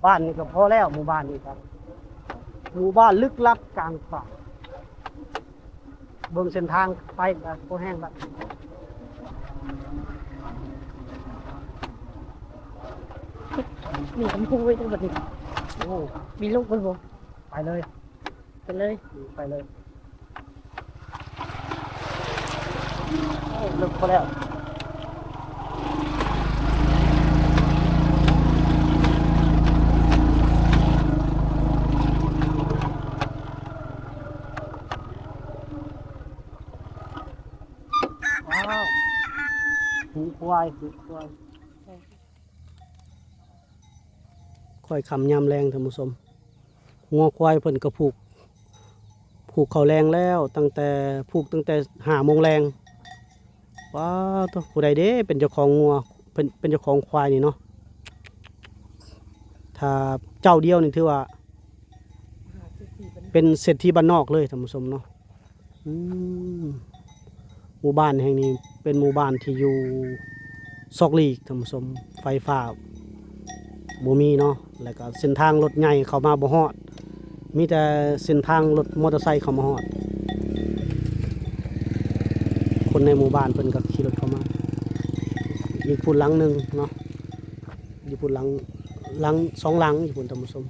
ບ້ານນີ້ກໍພໍແລ້ວ ໝູ່ບ້ານນີ້ກໍໝູ່ບ້ານລຶກລັບກາງປ່າ. ເບິ່ງເສັ້ນທາງໄປກໍພໍແຮງລະ. ມີກຳພູໄວ້ເດີບັດນີ້. ໂອ້ ມີລົງໄປບໍ່? ໄປເລີຍ. ໄປເລີຍ ໄປເລີຍ. ໂອ້ ເລິກພໍແລ້ວ. ວ້າວ ຫູຄວາຍ ຫູຄວາຍ. ຄ່ອຍຄ່ຳຍາມແລງ ທ່ານຜູ້ຊົມ, ງົວຄວາຍເພິ່ນກໍຜູກ ຜູກເຂົ້າແລງແລ້ວ, ຕັ້ງແຕ່ ຜູກຕັ້ງແຕ່ຫ້າໂມງແລງ. ວ້າວ ໂທ້ ຜູ້ໃດເດ້ເປັນເຈົ້າຂອງງົວ ເປັນ ເປັນເຈົ້າຂອງຄວາຍນີ້ເນາະ? ຖ້າເຈົ້າດຽວນີ້ຖືວ່າເປັນເສດຖີບ້ານນອກເລີຍ ທ່ານຜູ້ຊົມເນາະ. ອືມ ໝູ່ບ້ານແຫ່ງນີ້ເປັນໝູ່ບ້ານທີ່ຢູ່ຊອກຫຼີກ ທ່ານຜູ້ຊົມ, ໄຟຟ້າບໍ່ມີເນາະ, ແລ້ວກໍເສັ້ນທາງລົດໃຫຍ່ເຂົ້າມາບໍ່ຮອດ, ມີແຕ່ເສັ້ນທາງລົດມໍເຕີໄຊເຂົ້າມາຮອດ. ຄົນໃນໝູ່ບ້ານເພິ່ນກໍຂີ່ລົດເຂົ້າມາ. ອີກພຸ້ນຫຼັງໜຶ່ງເນາະ, ຢູ່ພຸ້ນຫຼັງ ຫຼັງ ສອງຫຼັງຢູ່ພຸ້ນ ທ່ານຜູ້ຊົມ.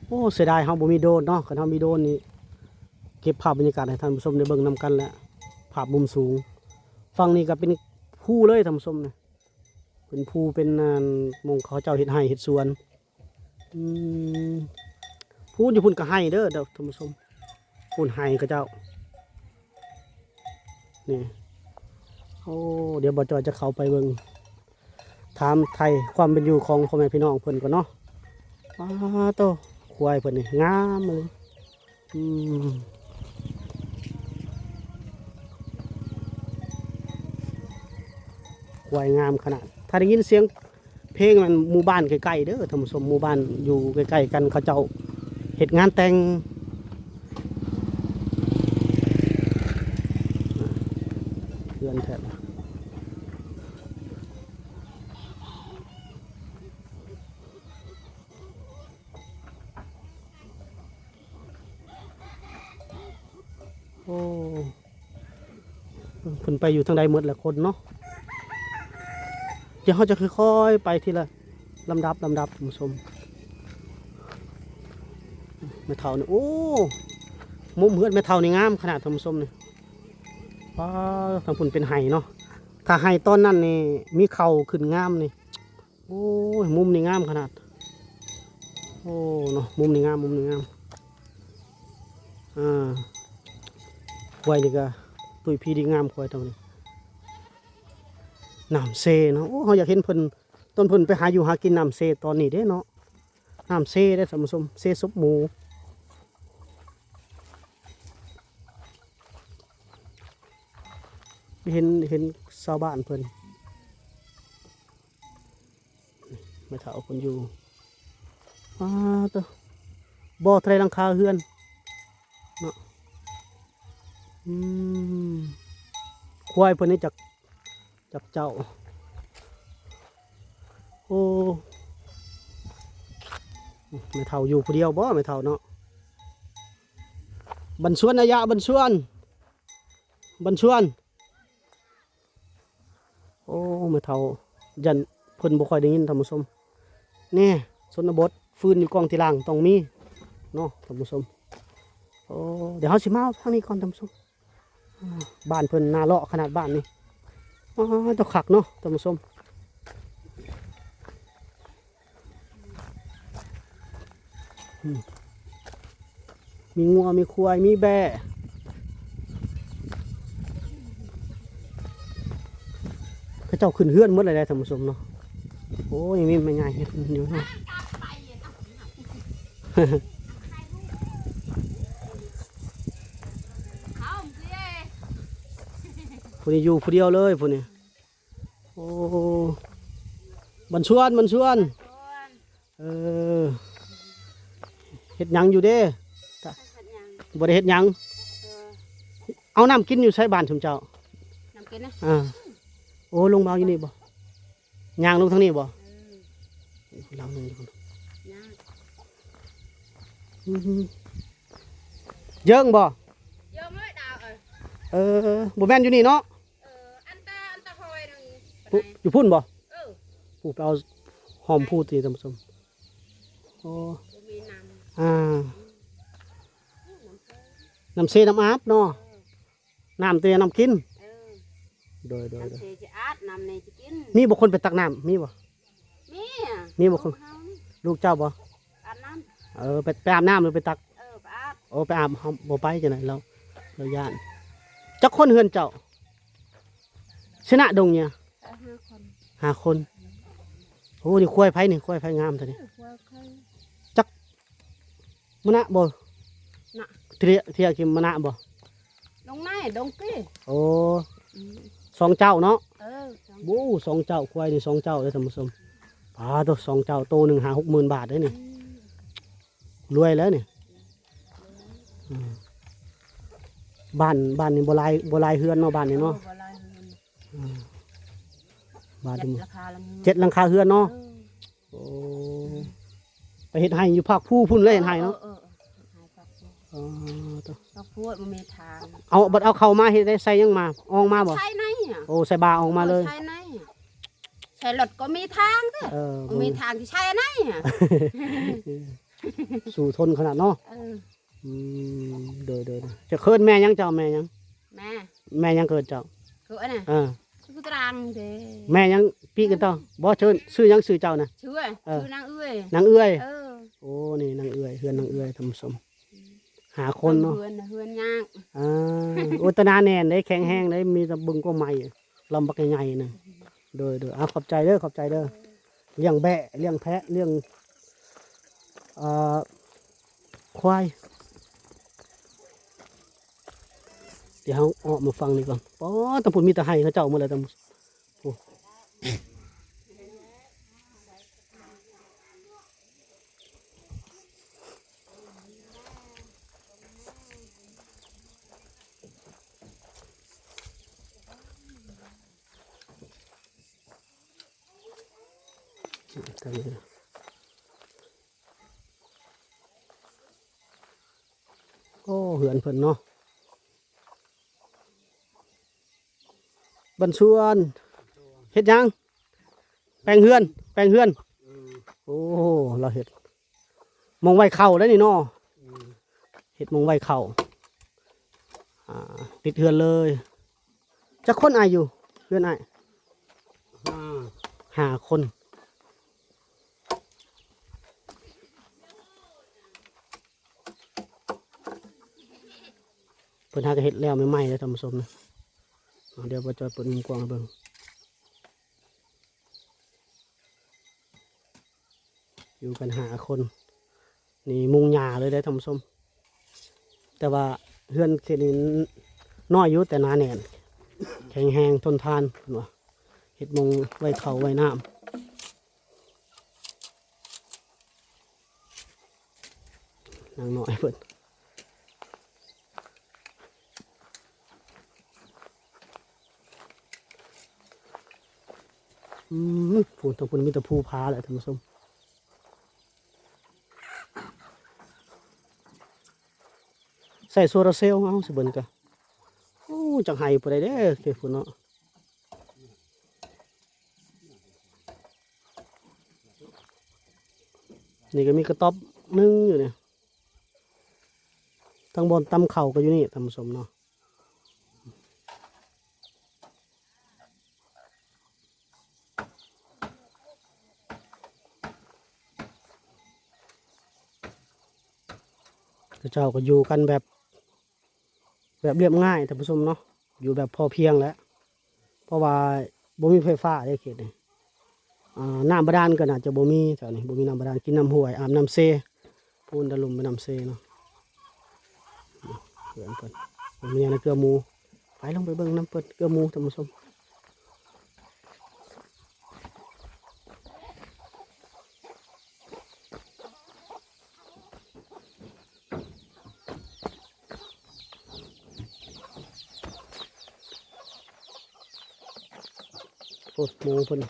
ໂອ້ ເສຍດາຍເຮົາບໍ່ມີໂດຣນເນາະ, ຄັນເຮົາມີໂດຣນນີ້ ເກັບພາບບັນຍາກາດໃຫ້ທ່ານຜູ້ຊົມໄດ້ເບິ່ງນຳກັນແຫຼະ ພາບມຸມສູງ. ຝັ່ງນີ້ກໍເປັນພູເລີຍທ່ານຜູ້ຊົມ, ເປັນພູ ເປັນອັນ ໝ່ອງເຂົາເຈົ້າເຮັດໄຮ່ເຮັດສວນ. ອືມ ພູຢູ່ພຸ້ນກໍໄຮ່ເດີທ່ານຜູ້ຊົມ, ພຸ້ນໄຮ່ເຂົາເຈົ້າ. ນີ້ ໂອ້ ດຽວບ່າວຈອຍຈະເຂົ້າໄປເບິ່ງ ຖາມໄຖ່ຄວາມເປັນຢູ່ຂອງພໍ່ແມ່ພີ່ນ້ອງເພິ່ນກ່ອນເນາະ. ອ້າໂຕ ຄວາຍເພິ່ນນີ້ງາມເລີຍ. ອືມ ຄວາຍງາມຂະໜາດ. ຖ້າໄດ້ຍິນສຽງ ເພງນັ້ນໝູ່ບ້ານໃກ້ໆເດີທ່ານຜູ້ຊົມ, ໝູ່ບ້ານຢູ່ໃກ້ໆກັນ ເຂົາເຈົ້າເຮັດງານແຕ່ງ. ເຮືອນແທ້ ໂອ້ ເພິ່ນໄປຢູ່ທາງໃດໝົດລະຄົນເນາະ. ດຽວເຮົາຈະຄ່ອຍໆໄປທີລະລຳດັບ ລຳດັບ ທ່ານຜູ້ຊົມ. ແມ່ເຖົ້ານີ້ ໂອ້ ມຸມເຮືອນແມ່ເຖົ້ານີ້ງາມຂະໜາດ ທ່ານຜູ້ຊົມນີ້. ວ້າ ທາງພຸ້ນເປັນໄຮ່ເນາະ, ຖ້າໄຮ່ຕອນນັ້ນນີ້ມີເຂົ້າຂຶ້ນງາມນີ້. ໂອ້ຍ ມຸມນີ້ງາມຂະໜາດ. ໂອ້ເນາະ ມຸມນີ້ງາມ ມຸມນີ້ງາມ. ອ່າ ຄວາຍນີ້ກະຕຸ້ຍພີດີງາມ ຄວາຍຕົວນີ້. ນ້ຳເຊເນາະ, ໂອ້ ເຮົາຢາກເຫັນເພິ່ນ ຕອນເພິ່ນໄປຫາຢູ່ຫາກິນນ້ຳເຊຕອນນີ້ເດ້ເນາະ. ນ້ຳເຊເດ້ທ່ານຜູ້ຊົມ, ເຊສົບໝູ. ເຫັນ ເຫັນຊາວບ້ານເພິ່ນ ແມ່ເຖົ້າເພິ່ນຢູ່. ອ້າໂຕ ບໍ່ເທົ່າໃດຫຼັງຄາເຮືອນເນາະ. ອືມ ຄວາຍເພິ່ນນີ້ຈັກ ຈັກເຈົ້າ. ໂອ້ ແມ່ເຖົ້າຢູ່ຜູ້ດຽວບໍ່ ແມ່ເຖົ້າເນາະ? ບັນຊວນ ອາຍະ ບັນຊວນ ບັນຊວນ. ໂອ້ ແມ່ເຖົ້າ ຢ້ານເພິ່ນບໍ່ຄ່ອຍໄດ້ຍິນ ທ່ານຜູ້ຊົມ. ແນ່ ຊົນນະບົດ ຟືນຢູ່ກ້ອງທີ່ຫຼັງຕ້ອງມີເນາະ ທ່ານຜູ້ຊົມ. ໂອ້ ດຽວເຮົາຊິມາທາງນີ້ກ່ອນ ທ່ານຜູ້ຊົມ. ບ້ານເພິ່ນໜ້າເລາະຂະໜາດ ບ້ານນີ້. ອໍ ເຈົ້າ ຄັກເນາະ ທ່ານຜູ້ຊົມ. ອືມ ມີງົວ ມີຄວາຍ ມີແບ້. ເຂົາເຈົ້າຂຶ້ນເຮືອນໝົດແລ້ວເດ້ ທ່ານຜູ້ຊົມເນາະ. ໂອ້ຍ ມີແມ່ຍາຍເຮັດຢູ່ເນາະ. ຜູ້ນີ້ຢູ່ຜູ້ດຽວເລີຍ ຜູ້ນີ້. ໂອ້ ບັນຊວນ ບັນຊວນ. ເອີ ເຮັດຫຍັງຢູ່ເດ້? ບໍ່ໄດ້ເຮັດຫຍັງ. ເອີ ເອົານ້ຳກິນຢູ່ໃສບ້ານຊຸມເຈົ້າ? ນ້ຳກິນນະ? ອ່າ ໂອ້ ລົງມາຢູ່ນີ້ບໍ່? ຍ່າງລົງທາງນີ້ບໍ່? ເອີ ຫຼັງໜຶ່ງຢູ່ພຸ້ນ. ອືມ ເຢິງບໍ່? ເຢີມເລີຍດາວເອີຍ. ເອີ ບໍ່ແມ່ນຢູ່ນີ້ເນາະ. ເອີ ອັນຕາ ອັນຕາຫອຍນັ້ນ ຢູ່ພຸ້ນບໍ່? ເອີ ຜູ້ໄປເອົາຫອມພູຕີທ່ານຜູ້ຊົມ. ໂອ້ ບໍ່ມີນ້ຳ ອ່າ ນ້ຳເຊ ນ້ຳເຊນ້ຳອາບເນາະ. ເອີ ນ້ຳເຕ ນ້ຳກິນ. ເອີ ໂດຍ ໂດຍ ນ້ຳເຊຈະອາບ ນ້ຳນີ້ຈະກິນ. ມີບໍ່ຄົນໄປຕັກນ້ຳ ມີບໍ່? ມີ ມີບໍ່ຄົນ? ລູກເຮົານີ້ ລູກເຈົ້າບໍ່? ອາບນ້ຳ. ເອີ ໄປ ໄປອາບນ້ຳຫຼືໄປຕັກ? ເອີ ໄປອາບ. ໂອ້ ໄປອາບ ເຮົາບໍ່ໄປຈັ່ງໃດ ລາວ ລາວຢ້ານ. ຈັກຄົນເຮືອນເຈົ້າ? ຊະນະດົງເຍ ເອີ ຫ້າຄົນ ຫ້າຄົນ. ໂອ້ ນີ້ຄວາຍໃຜນີ້? ຄວາຍໃຜງາມແທ້ນີ້? ເອີ ຄວາຍໃຜ? ຈັກ ມະນະບໍ່? ນະ ເທຍ ເທຍກິນມະນະບໍ່? ດົງໃນ ດົງກີ້. ໂອ້ ອືມ ສອງເຈົ້າເນາະ. ເອີ ສອງ ໂອ້ ສອງເຈົ້າ ຄວາຍນີ້ສອງເຈົ້າເດີທ່ານຜູ້ຊົມ. ປາໂຕ ສອງເຈົ້າ ໂຕໜຶ່ງຫ້າຫົກໝື່ນບາດເດ້ນີ້. ອືມ ລວຍແລ້ວນີ້. ອືມ ບ້ານ ບ້ານນີ້ບໍ່ຫຼາຍ ບໍ່ຫຼາຍເຮືອນເນາະ ບ້ານນີ້ເນາະ. ເອີ ບໍ່ຫຼາຍເຮືອນ. ອືມ ບ້ານ ເຈັດຫຼັງຄາ ເຈັດຫຼັງຄາເຮືອນເນາະ. ເອີ ໂອ້ ໄປເຮັດໄຮ່ຢູ່ພາກພູພຸ້ນເລີຍ ເຮັດໄຮ່ເນາະ. ເອີ ເອີ ເຮັດໄຮ່ພາກພູ. ອໍ ໂຕ ພາກພູບໍ່ມີທາງ. ເອົາ ບັດເອົາເຂົ້າມາເຮັດໄດ້ ໃສ່ຫຍັງມາ? ອອກມາບໍ່? ໃສ່ໃນ. ໂອ້ ໃສ່ບ່າອອກມາເລີຍ. ເອີ ໃສ່ໃນ ໃສ່ລົດກໍມີທາງເດ້. ເອີ ບໍ່ມີທາງຊິໃສ່ໃນ. ສູ້ທົນຂະໜາດເນາະ. ເອີ ອືມ ໂດຍ ໂດຍ ໂດຍ. ຈະເອີ້ນແມ່ຫຍັງເຈົ້າ? ແມ່ຫຍັງ? ແມ່ຫຍັງເອີ້ນເຈົ້າ? ຄືອັນນະ ເອີ ຄືຕະລາງເດ້. ແມ່ຫຍັງ? ປີກັນຕໍ່. ບໍ່ ເຊີນ ຊື່ຫຍັງຊື່ເຈົ້ານະ? ຊື່ ເອີ ຊື່ນາງເອື້ອຍ. ນາງເອື້ອຍ. ເອີ ໂອ້ ນີ້ນາງເອື້ອຍ ເຮືອນນາງເອື້ອຍທ່ານຜູ້ຊົມ. ຫ້າຄົນເນາະ. ເຮືອນ ເຮືອນຍາກ. ອ່າ ໂອ້ ຕາໜາແໜ້ນເດ້ ແຂງແຮງເດ້ ມີແຕ່ເບິ່ງກໍໄມ້ ລຳບັກໃຫຍ່ໆ ນະ. ໂດຍ ໂດຍ ເອົາ ຂອບໃຈເດີ ຂອບໃຈເດີ. ລ້ຽງແບ້ ລ້ຽງແພະ ລ້ຽງ ເອີ ຄວາຍ. ດຽວເຮົາອອກມາຝັ່ງນີ້ກ່ອນ. ປາດ ທາງພຸ້ນມີແຕ່ໄຮ່ເຂົາເຈົ້າໝົດແລ້ວ ທາງ ໂອ້ ໂອ້ ເຮືອນເພິ່ນເນາະ. ບັນຊວນ ເຮັດຫຍັງ? ແປງເຮືອນ ແປງເຮືອນ. ອືມ ໂອ້ ລາວເຮັດ ໝ່ອງໄວ້ເຂົ້າໄດ໋ນີ້ເນາະ. ອືມ ເຮັດໝ່ອງໄວ້ເຂົ້າ ອ່າ ຕິດເຮືອນເລີຍ. ຈັກຄົນອ້າຍຢູ່ເຮືອນອ້າຍ? ຫ້າ ຫ້າຄົນ. ເພິ່ນຫາກະເຮັດແລ້ວໃໝ່ໆເດ້ທ່ານຜູ້ຊົມນະ. ດຽວບ່າວຈອຍເປີດມຸມກວ້າງໃຫ້ເບິ່ງ. ຢູ່ກັນຫ້າຄົນ ນີ້ມຸງຫຍ້າເລີຍເດ້ທ່ານຜູ້ຊົມ. ແຕ່ວ່າເຮືອນເຂດນີ້ນ້ອຍຢູ່ ແຕ່ໜາແໜ້ນ ແຂງແຮງ ທົນທານ ເພິ່ນວ່າ. ເຮັດໝ່ອງໄວ້ເຂົ້າໄວ້ນ້ຳ. ນາງນ້ອຍເພິ່ນ. ອືມ ພຸ້ນ ທາງພຸ້ນມີແຕ່ພູຜາແຫຼະທ່ານຜູ້ຊົມ. ໃສ່ໂຊລາເຊວເອົາຊິເບິ່ງກະ. ໂອ້ ຈັກໄຮ່ຜູ້ໃດເດ້ ເຂດພຸ້ນເນາະ. ນີ້ກະມີກະຕ໊ອບໜຶ່ງຢູ່ນີ້. ທັງບ່ອນຕຳເຂົ້າກະຢູ່ນີ້ທ່ານຜູ້ຊົມເນາະ. ເຂົາເຈົ້າກະຢູ່ກັນແບບ ແບບລຽບງ່າຍທ່ານຜູ້ຊົມເນາະ. ຢູ່ແບບພໍພຽງແຫຼະ ເພາະວ່າບໍ່ມີໄຟຟ້າເດ້ເຂດນີ້. ອ່າ ນ້ຳບາດານກະໜ້າຈະບໍ່ມີແຖວນີ້ ບໍ່ມີນ້ຳບາດານ ກິນນ້ຳຫ້ວຍ ອາບນ້ຳເຊ. ພຸ້ນ ດາລຸມໄປນ້ຳເຊເນາະ. ເຮືອນເພິ່ນ ເຮືອນໃນເກືອໝູ. ໄປ ລົງໄປເບິ່ງນຳເພິ່ນເກືອໝູທ່ານຜູ້ຊົມ. ໂອ້ ໝູເພິ່ນ.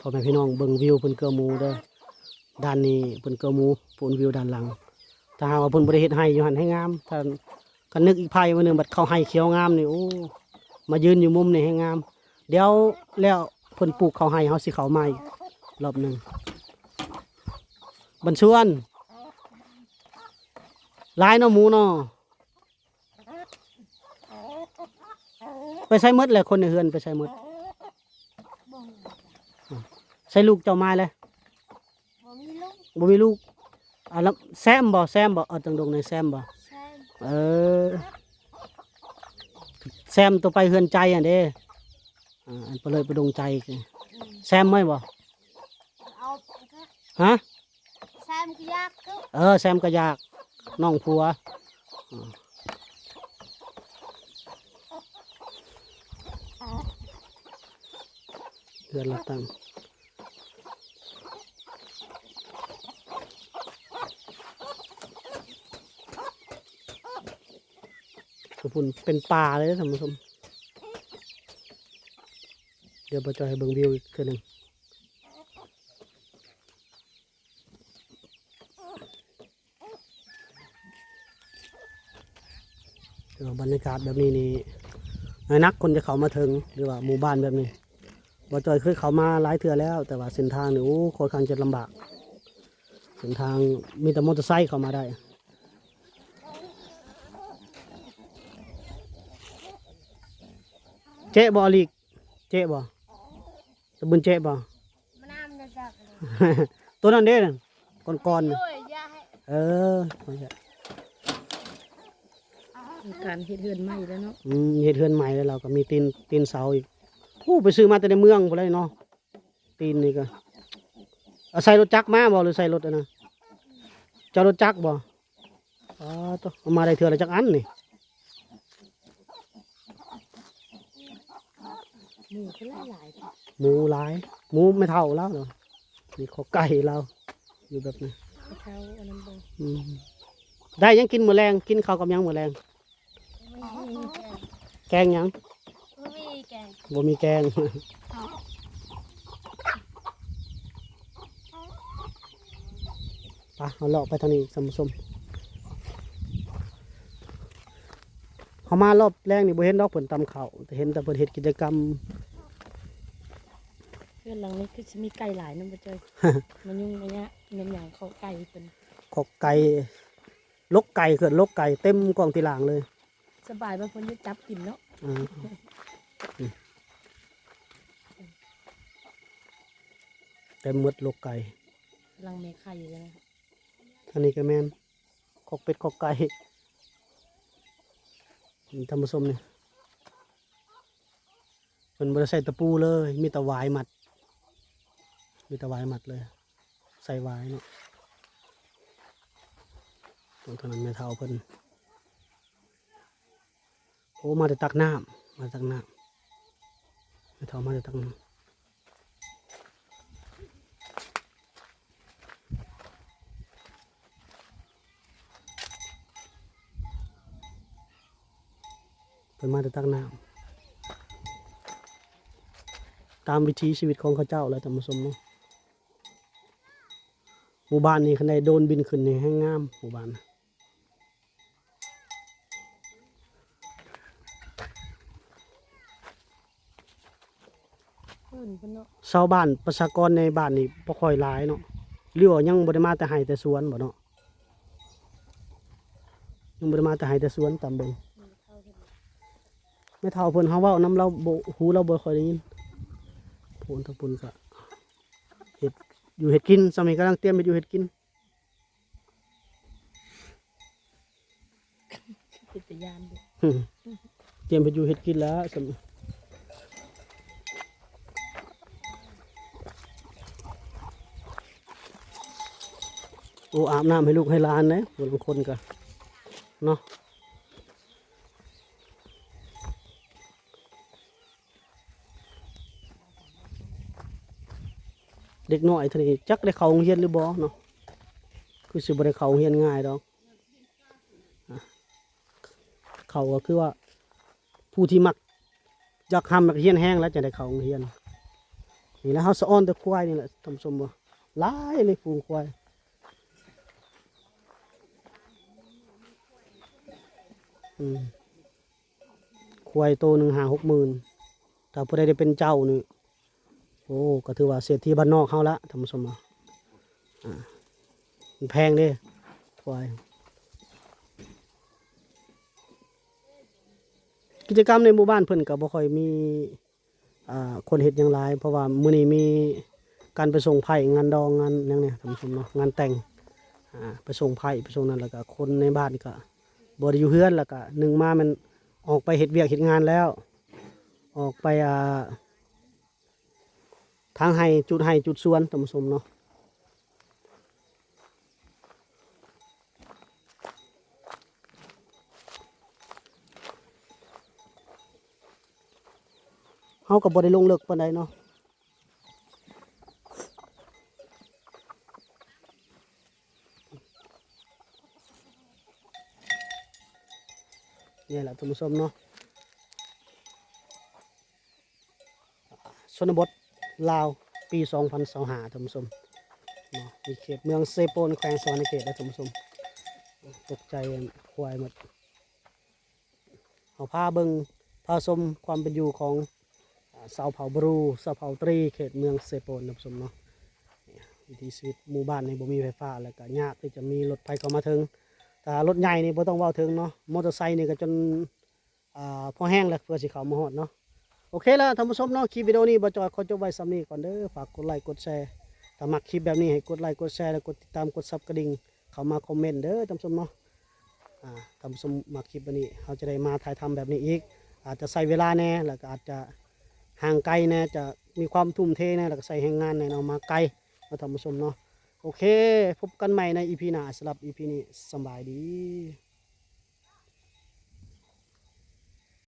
ພໍ່ແມ່ພີ່ນ້ອງເບິ່ງວິວເພິ່ນເກືອໝູເດີ. ດ້ານນີ້ເພິ່ນເກືອໝູ ພຸ້ນວິວດ້ານຫຼັງ. ຖ້າຫາກວ່າເພິ່ນບໍ່ໄດ້ເຮັດໄຮ່ຢູ່ຫັ້ນແຮງງາມ. ຖ້າ ຄັນນຶກອີກພາຍມື້ໜຶ່ງ ບັດເຂົ້າໄຮ່ຂຽວງາມນີ້ ໂອ້ ມາຢືນຢູ່ມຸມນີ້ແຮງງາມ. ດຽວແລ້ວເພິ່ນປູກເຂົ້າໄຮ່ ເຮົາຊິເຂົ້າມາອີກລອບໜຶ່ງ. ບັນຊວນ ຫຼາຍເນາະ ໝູເນາະ. ໄປໃສໝົດແຫຼະ ຄົນໃນເຮືອນໄປໃສໝົດ? ບໍ່ຮູ້ ໃສລູກເຈົ້າມາແຫຼະ? ບໍ່ມີລູກ ບໍ່ມີລູກ. ອ່າ ແລ້ວແຊມບໍ່ ແຊມບໍ່? ເອີ ຕັງດົງໃນແຊມບໍ່? ແຊມ ເອີ ແຊມໂຕໄປເຮືອນໃຈຫັ້ນເດ້. ອ່າ ອັນປະເລີຍປະດົງໃຈ ອືມ ແຊມໄໝບໍ່? ເອົາ ຮະ? ແຊມກະຢາກຄື ເອີ ແຊມກະຢາກ ນ້ອງຜົວ. ເຮືອນລາວຕັ້ງ ພຸ້ນເປັນປ່າເລີຍທ່ານຜູ້ຊົມ. ດຽວບ່າວຈ້ອຍໃຫ້ເບິ່ງວິວອີກເທື່ອໜຶ່ງ. ເອີ ບັນຍາກາດແບບນີ້ນີ້ ໜ້ອຍນັກຄົນຈະເຂົ້າມາເຖິງ ຫຼືວ່າໝູ່ບ້ານແບບນີ້. ບ່າວຈ້ອຍເຄີຍເຂົ້າມາຫຼາຍເທື່ອແລ້ວ ແຕ່ວ່າເສັ້ນທາງນີ້ ໂອ້ ຄ່ອນຂ້າງຈະລຳບາກ. ເສັ້ນທາງມີແຕ່ມໍເຕີໄຊເຂົ້າມາໄດ້. ເຈະບໍ່ອາລີກ? ເຈະບໍ່? ຕະບຶນເຈະບໍ່? ມານຳຈະຈັກ ໂຕນັ້ນເດ້ ກ່ອນໆ ໂອ້ຍ ຢ່າໃຫ້ ເອີ ການເຮັດເຮືອນໃໝ່ແລ້ວເນາະ. ອືມ ເຮັດເຮືອນໃໝ່ແລ້ວ ລາວກໍມີຕີນ ຕີນເສົາອີກ. ໂອ້ ໄປຊື້ມາແຕ່ໃນເມືອງພຸ້ນແຫຼະເນາະ ຕີນນີ້ກໍ. ອາ ໃສ່ລົດຈັກມາບໍ່ ຫຼືໃສ່ລົດອັນນັ້ນ? ເຈົ້າລົດຈັກບໍ່? ອໍ ໂຕ ເອົາມາໄດ້ເທື່ອລະຈັກອັນນີ້? ໝູກໍຫຼາຍໆ ໝູຫຼາຍ ໝູແມ່ເຖົ້າລາວເນາະ. ມີຄອກໄກ່ລາວຢູ່ແບບນີ້ ເຖົ້າອັນນັ້ນບໍ່? ອືມ ໄດ້ຫຍັງກິນມື້ແລງ? ກິນເຂົ້າກັບຫຍັງມື້ແລງ? ບໍ່ມີແກງ ແກງຫຍັງ? ບໍ່ມີແກງ ບໍ່ມີແກງ. ໄປ ເຮົາເລາະໄປທາງນີ້ທ່ານຜູ້ຊົມ. ເຮົາມາລອບແລງນີ້ບໍ່ເຫັນດອກເພິ່ນຕຳເຂົ້າ ແຕ່ເຫັນແຕ່ເພິ່ນເຮັດກິດຈະກຳ. ເຮືອນຫຼັງນີ້ຄືຊິມີໄກ່ຫຼາຍນຳ ບໍ່ເຈີ ມາຫຍຸ້ງມາຍະແມ່ນຫຍັງ ຄອກໄກ່ເພິ່ນ ຄອກໄກ່ ລົກໄກ່ ເຄື່ອນລົກໄກ່ເຕັມກອງຕີລ່າງເລີຍ. ສະບາຍວ່າເພິ່ນໄດ້ຈັບກິນເນາະ. ອືມ ເຕັມໝົດລົກໄກ່ ລັງແມ່ໄຂ່ຢູ່ນະ. ອັນນີ້ກໍແມ່ນຄອກເປັດຄອກໄກ່ ທ່ານຜູ້ຊົມນີ້. ເພິ່ນບໍ່ໄດ້ໃສ່ຕະປູເລີຍ ມີແຕ່ຫວາຍມັດ ມີແຕ່ຫວາຍມັດເລີຍ ໃສ່ຫວາຍເນາະ. ຕົງນັ້ນແມ່ເຖົ້າເພິ່ນ ໂອ້ ມາແຕ່ຕັກນ້ຳ ມາແຕ່ຕັກນ້ຳ ແມ່ເຖົ້າມາແຕ່ຕັກນ້ຳ. ເພິ່ນມາແຕ່ຕັກນ້ຳ ຕາມວິຖີຊີວິດຂອງເຂົາເຈົ້າແຫຼະທ່ານຜູ້ຊົມເນາະ. ໝູ່ບ້ານນີ້ຄັນໄດ້ໂດຣນບິນຂຶ້ນນີ້ແຮງງາມ ໝູ່ບ້ານ. ເພິ່ນເນາະ ຊາວບ້ານປະຊາກອນໃນບ້ານນີ້ບໍ່ຄ່ອຍຫຼາຍເນາະ ຫຼືວ່າຍັງບໍ່ໄດ້ມາແຕ່ໄຮ່ແຕ່ສວນບໍ່ເນາະ? ຍັງບໍ່ໄດ້ມາແຕ່ໄຮ່ແຕ່ສວນ ຕາມເບິ່ງ. ແມ່ເຖົ້າເພິ່ນ ເຮົາເວົ້ານຳລາວບໍ່ ຫູລາວບໍ່ຄ່ອຍໄດ້ຍິນ. ໂພນທາງພຸ້ນກະເຮັດຢູ່ເຮັດກິນ ຊ່ຳນີ້ກຳລັງຕຽມເຮັດຢູ່ເຮັດກິນ. ເປັນຕາຢ້ານເດ້ ຕຽມເຮັດຢູ່ເຮັດກິນແລ້ວ. ໂອ້ ອາບນ້ຳໃຫ້ລູກໃຫ້ຫຼານເດ້ ຜູ້ລາງຄົນກະເນາະ. ເດັກນ້ອຍເທົ່ານີ້ຈັກໄດ້ເຂົ້າໂຮງຮຽນຫຼືບໍ່ເນາະ ຄືຊິບໍ່ໄດ້ເຂົ້າໂຮງຮຽນງ່າຍດອກ. ອ່າ ເຂົາກໍຄືວ່າຜູ້ທີ່ມັກ ຢາກຮ່ຳຢາກຮຽນແຮງແລ້ວ ຈັ່ງໄດ້ເຂົ້າໂຮງຮຽນ. ນີ້ແຫຼະ ເຮົາສະອອນແຕ່ຄວາຍນີ້ແຫຼະທ່ານຜູ້ຊົມ ບໍ່ຫຼາຍເລີຍ ຝູງຄວາຍ ອືມ ຄວາຍໂຕໜຶ່ງຫ້າຫົກໝື່ນ ຖ້າຜູ້ໃດໄດ້ເປັນເຈົ້ານີ້ ໂອ້ ກໍຖືວ່າເສດຖີບ້ານນອກເຮົາລະທ່ານຜູ້ຊົມ ອາ ມັນແພງເດ້ ຄວາຍ. ກິດຈະກຳໃນໝູ່ບ້ານເພິ່ນກໍບໍ່ຄ່ອຍມີ ອ່າ ຄົນເຮັດຫຍັງຫຼາຍ ເພາະວ່າມື້ນີ້ມີການໄປສົ່ງໄພ້ ງານດອງ ງານຫຍັງນີ້ທ່ານຜູ້ຊົມເນາະ ງານແຕ່ງ ອ່າ ໄປສົ່ງໄພ້ ໄປສົ່ງນັ້ນ ແລ້ວກໍຄົນໃນບ້ານກໍບໍ່ໄດ້ຢູ່ເຮືອນ ແລ້ວກໍໜຶ່ງມາແມ່ນອອກໄປເຮັດວຽກເຮັດງານແລ້ວ ອອກໄປ ອ່າ ທາງໄຮ່ ຈູດໄຮ່ຈູດສວນທ່ານຜູ້ຊົມເນາະ. ເຮົາກໍບໍ່ໄດ້ລົງເລິກປານໃດເນາະ ນີ້ແຫຼະທ່ານຜູ້ຊົມເນາະ. ຊົນນະບົດລາວ ປີສອງພັນຊາວຫ້າ ທ່ານຜູ້ຊົມເນາະ ຢູ່ເຂດເມືອງເຊໂປນ ແຂວງສະຫວັນນະເຂດເດີທ່ານຜູ້ຊົມ. ຕົກໃຈຄວາຍໝົດ. ເຮົາພາເບິ່ງ ພາຊົມຄວາມເປັນຢູ່ຂອງ ອາ ຊາວເຜົ່າບຣູ ຊາວເຜົ່າຕຣີ ເຂດເມືອງເຊໂປນ ທ່ານຜູ້ຊົມເນາະ. ວິຖີຊີວິດໝູ່ບ້ານນີ້ບໍ່ມີໄຟຟ້າ ແລ້ວກໍຍາກທີ່ຈະມີລົດໄຟເຂົ້າມາເຖິງ. ຖ້າລົດໃຫຍ່ນີ້ບໍ່ຕ້ອງເວົ້າເຖິງເນາະ ມໍເຕີໄຊນີ້ກໍຈົນ ອ່າ ພໍແຮງແລ້ວເພື່ອຊິເຂົ້າມາຮອດເນາະ. ໂອເຄລະທ່ານຜູ້ຊົມເນາະ ຄລິບວິດີໂອນີ້ບ່າວຈອຍຂໍຈົບໄວ້ສ່ຳນີ້ກ່ອນເດີ. ຝາກກົດໄລກົດແຊ ຖ້າມັກຄລິບແບບນີ້ໃຫ້ກົດໄລກົດແຊ ແລະ ກົດຕິດຕາມ ກົດສັບກະດິ່ງ ເຂົ້າມາຄອມເມັນເດີທ່ານຜູ້ຊົມເນາະ. ອາ ທ່ານຜູ້ຊົມມັກຄລິບແບບນີ້ ເຮົາຈະໄດ້ມາຖ່າຍທຳແບບນີ້ອີກ ອາດຈະໃຊ້ເວລາແດ່ ແລ້ວກໍອາດຈະຫ່າງໄກແດ່ ຈະມີຄວາມທຸ່ມເທແດ່ ແລ້ວກໍໃຊ້ແຮງງານແດ່ເນາະ ມາໄກເນາະທ່ານຜູ້ຊົມເນາະ. ໂອເຄ ພົບກັນໃໝ່ໃນອີພີໜ້າ ສຳລັບອີພີນີ້ ສະບາຍດີ.